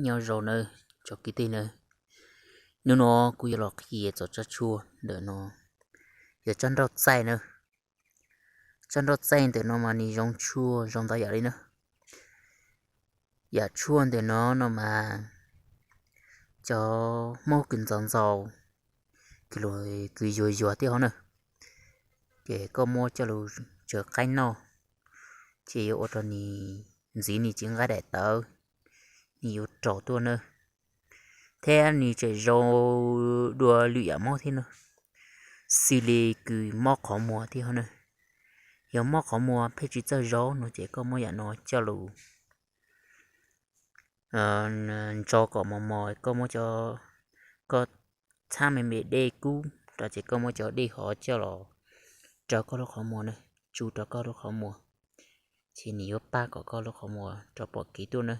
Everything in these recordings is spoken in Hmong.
Nyob zoo nawb tsoom kwv tij nawb, hnub no kuv yuav los qhia txog tsob tshuaj ntawm no, yog tsob nrauj txaij na. Tsob nrauj txaij ntawm no mas nws zoo tshuaj zoo ntau yam li na. Yam tshuaj ntawm no no mas cov Hmoob kws ntxaus ntxaus, kws yuag yuag thiab hov na, ces koj muab coj lug tsaws qaib noj, ces yuav ua rau nws ntxiv nws cev nqaij daim tawv, nws yuav raug tuaj na. Thiab nws tseem zoo dua lwm yam mob thiab na, xws li kws mob qhov muag thiab hov na. Yog mob qhov muag pheej tsis txawj zaub no ces koj muab yam no coj lug ntso kom mos mos, koj muab cov, koj txhab me me dej kub rau ces koj muab cov dej hov coj los rau koj lub qhov muag na, tsu rau koj lub qhov muag, ces nws yuav pab kom koj lub qhov muag rov pom kev tuaj na.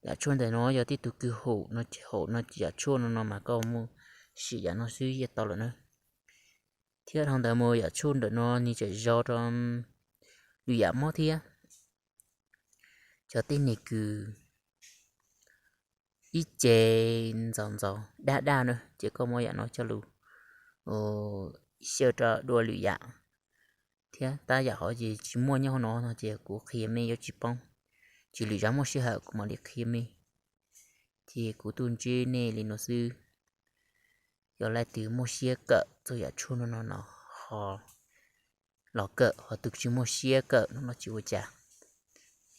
Yam tshuaj ntawm no yog tej tug kws haum no, haum no yam tshuaj no no mas koj muaj sim yam no xwb yeej tau lawm na. Thiab dhau ntawd mus yam tshuaj ntawm no nws tseem zoo rau lwm yam mob thiab. Cov tib neeg kws ib ce ntxaus ntxaus daj daj na ces koj muab yam no coj lug xyaw rau dua lwm yam. Thiab tab yam hov ces tsis muaj nyob hauv no no ces kuv qhia mej yuav tsis poob, ces lwm zaus muaj sij hawm kuv mam li qhia mej. Ces kuv tuaj ntsib nej li no xwb. Yog leej twg muaj siab kawm txog yam tshuaj no no no ho los kawm, ho tus tsis muaj siab kawm no no tsis ua cas.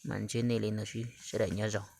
Mam ntsib nej li no xwb, sawv daws nyob zoo.